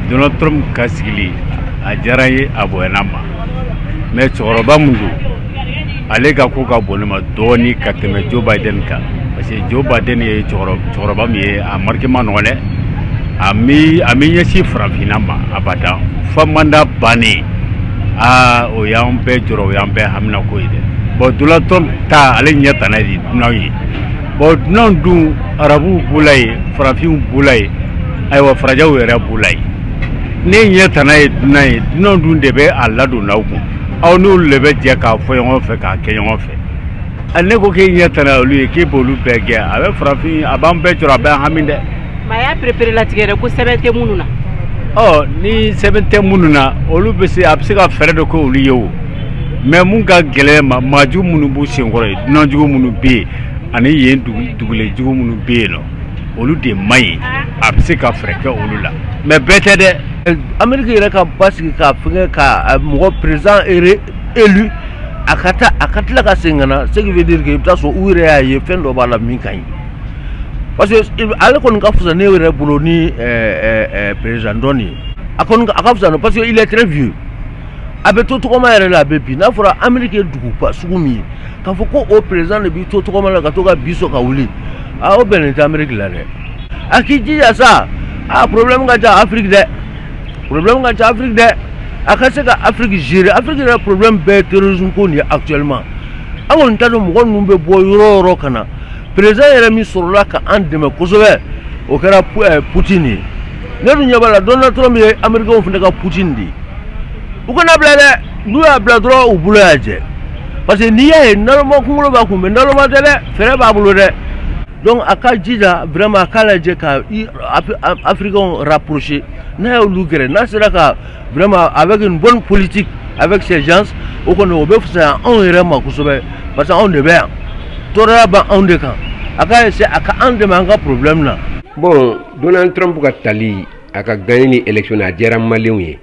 Donald Trump ka sigili a diyara n ye, a bonyana ma, mais cɛkɔrɔba mun don, ale ka ko ka bon ne ma dɔɔni ka tɛmɛ Joe Biden kan, parce que Joe Biden ye cɛkɔrɔba min ye, a marque ma nɔgɔn dɛ. A mi ɲɛsin farafinna ma abada fo mandat bannen. Aa, o y'an bɛɛ jɔrɔ, o y'an bɛɛ haminako ye dɛ. Bon, Donald Trump ta, ale ɲɛ tana de dunanw ye. Bon, dunanw dun, arabuw b'u la yen, farafinw b'u la yen, ayiwa, farajɛw yɛrɛ b'u la yen. Ne ɲɛ tana ye dunan ye, dunanw dun de bɛ a ladon n'aw kun, aw n'olu de bɛ jɛ k'a fɔ ɲɔgɔn fɛ, k'a kɛ ɲɔgɔn fɛ. Ne ko k'e ɲɛ tana olu ye, k'e b'olu bɛɛ gɛn, a bɛ farafin, a b'an bɛɛ jɔrɔ, a bɛ hami dɛ. Maa y'a perepere latigɛ dɛ ko sɛbɛn tɛ minnu na. Ɔ, ni sɛbɛn tɛ minnu na, olu bɛ se, a bɛ se ka fɛɛrɛ dɔ kɛ olu ye o. Mais mun ka gɛlɛn ma, maaju minnu b'u senkɔrɔ yen, dunanjugu minnu bɛ yen, ani yen dugulenjugu minnu bɛ yen nɔ, olu de man ɲi. A bɛ se ka fɛɛrɛ kɛ olu la, mais bɛɛ tɛ dɛ. Amérique yɛrɛ ka basigi ka fɛngɛ ka mɔgɔ président élu, a ka taa, a ka tila ka segin ka na, ce qui veut dire que i bɛ taa sɔrɔ u yɛrɛ y'a ye fɛn dɔ b'a la min ka ɲi, parce que ale kɔni ka fisa ne yɛrɛ bolo ni président dɔ nin ye. A kɔni a ka fisa, parce que il est très vieux, a bɛ to tɔgɔma yɛrɛ la, a bɛ bin. N'a fɔra Amérique ye duguba sugu min ye, k'a fɔ ko o président de b'i to tɔgɔma la ka to ka bi sɔn ka wuli, aa, o bɛnnen tɛ Amérique la dɛ. A k'i jija sa, a problème ka ca Afrique dɛ, problème ka ca Afrique dɛ. A ka se ka Afrique gérer. Afrique yɛrɛ problème bɛɛ ye terrorisme ko nin ye actuellement. An kɔni t'a dɔn mɔgɔ ninnu bɛ bɔ yɔrɔ o yɔrɔ ka na. Président yɛrɛ min sɔrɔla ka an dɛmɛ kosɛbɛ, o kɛra Poutine ye. Ne dun ɲɛ b'a la, Donald Trump ye Américains fana ka Poutine de ye. U kana bila dɛ, n'u y'a bila dɔrɔn u bolo y'a jɛ, parce que n'i y'a ye naloma kunkolo b'a kun, mais naloma tɛ dɛ, fɛɛrɛ b'a bolo dɛ. Donc a ka jija vraiment, a k'a lajɛ ka Africains rapprocher. N'a y'olu gɛrɛ, n'a sera ka vraiment avec une bonne politique avec ces gens, o kɔni o bɛ fisaya anw yɛrɛ ma kosɛbɛ, parce que anw de bɛ yan, tɔɔrɔya b'anw de kan. A ka essayer a ka an dɛmɛ an ka problème na. Bon, Donald Trump ka tali, a ka gagné ni élection na, a diyara maliyɛnw ye,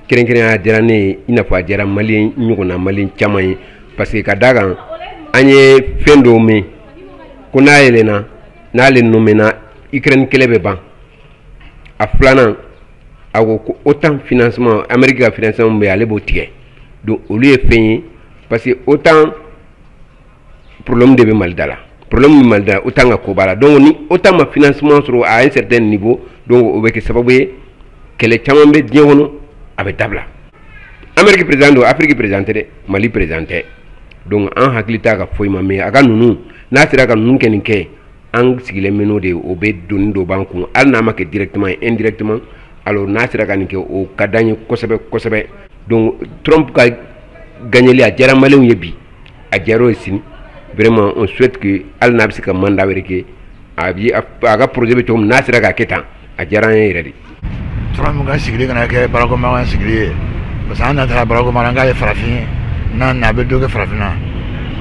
kɛrɛnkɛrɛnnenya a diyara ne ye, i n'a fɔ a diyara maliyɛn ɲɔgɔnna maliyɛn caman ye, parce que ka d'a kan, an ye fɛn dɔw mɛn ko n'a yɛlɛnna, n'ale nommé Ukraine kɛlɛ bɛ ban. A filanan, a ko ko OTAN financement, Amérique ka financement bɛ yen, ale b'o tigɛ. Donc olu ye fɛn ye, parce que OTAN problème de bɛ Mali da la, problème bɛ Mali da la, OTAN ka ko b'a la. Donc ni OTAN ma financement sɔrɔ à un certain niveau, donc o bɛ kɛ sababu ye kɛlɛ caman bɛ diɲɛ kɔnɔ, a bɛ dabila. Amérique président don, Afrique président tɛ dɛ, Mali président tɛ. Donc an hakili t'a ka foyi ma, mais a ka ninnu, n'a sera ka ninnu kɛ nin kɛ, an sigilen bɛ n'o de ye, o bɛ doni dɔ b'an kun, hali n'a ma kɛ directement, indirectement. Alors n'a sera ka nin kɛ, o ka d'an ye kosɛbɛ kosɛbɛ. Donc Trump ka gagneli, a diyara maliyɛnw ye bi, a diyara o ye sini. Vraiment, on souhaite que hali n'a bɛ se ka mandat wɛrɛ kɛ, a bi a ka projet bɛ cogo min, n'a sera k'a kɛ tan, a diyara an ye yɛrɛ de. Trump ka sigili kana kɛ Barack Obama ka sigili ye, parce que an nata Barack Obama, an k'ale farafin ye, n'a na a bɛ dɔ kɛ farafinna,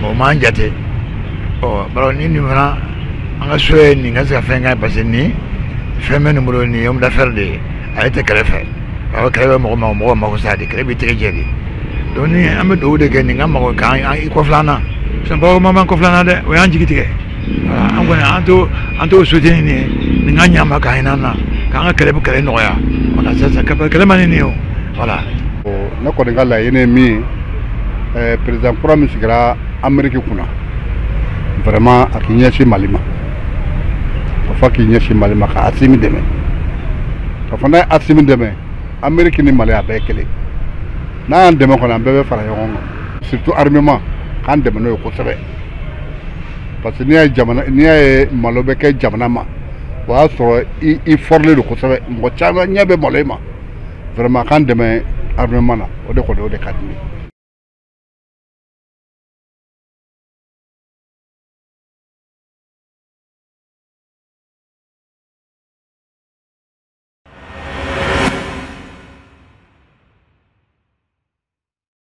mais o m'an jate. Ɔ, baro ni nin fana, an ka so ye nin ka se ka fɛn kɛ, parce que nin fɛn bɛ nin bolo, nin ye homme d'affaires de ye, ale tɛ kɛlɛ fɛ. Awɔ, kɛlɛ bɛ mɔgɔ ma, mɔgɔ mako sa de, kɛlɛ b'i tɛgɛ jɛ de. Donc ni an bɛ dugawu de kɛ nin ka mago k'an i kɔfilan na, sinon Barack Obama m'an kɔfilan na dɛ, o y'an jigi tigɛ. An kɔni an t'o soutenir nin ye, nin ka ɲɛ an ma, k'an hinɛ an na, k'an ka kɛlɛ nɔgɔya. Voilà, c'est ça, kɛlɛ man di nin ye o, voilà. Ne kɔni ka laɲini ye min ye, président kura min sigira Amérique kunna, vraiment a k'i ɲɛsin Mali ma, ka fɔ k'i ɲɛsin Mali ma, ka Assimi dɛmɛ, ka fɔ n'a ye Assimi dɛmɛ, Amérique ni Mali a bɛɛ ye kelen. N'a y'an dɛmɛ kɔni, an bɛɛ bɛ fara ɲɔgɔn kan, surtout armement, k'an dɛmɛ n'o ye kosɛbɛ, parce que n'i y'a ye jamana, n'i y'a ye malo bɛ kɛ jamana ma, o y'a sɔrɔ i fɔrilen don kosɛbɛ, mɔgɔ caman ɲɛ bɛ malo in ma. Vraiment k'an dɛmɛ armement na, o de kɔni, o de ka di ne ye.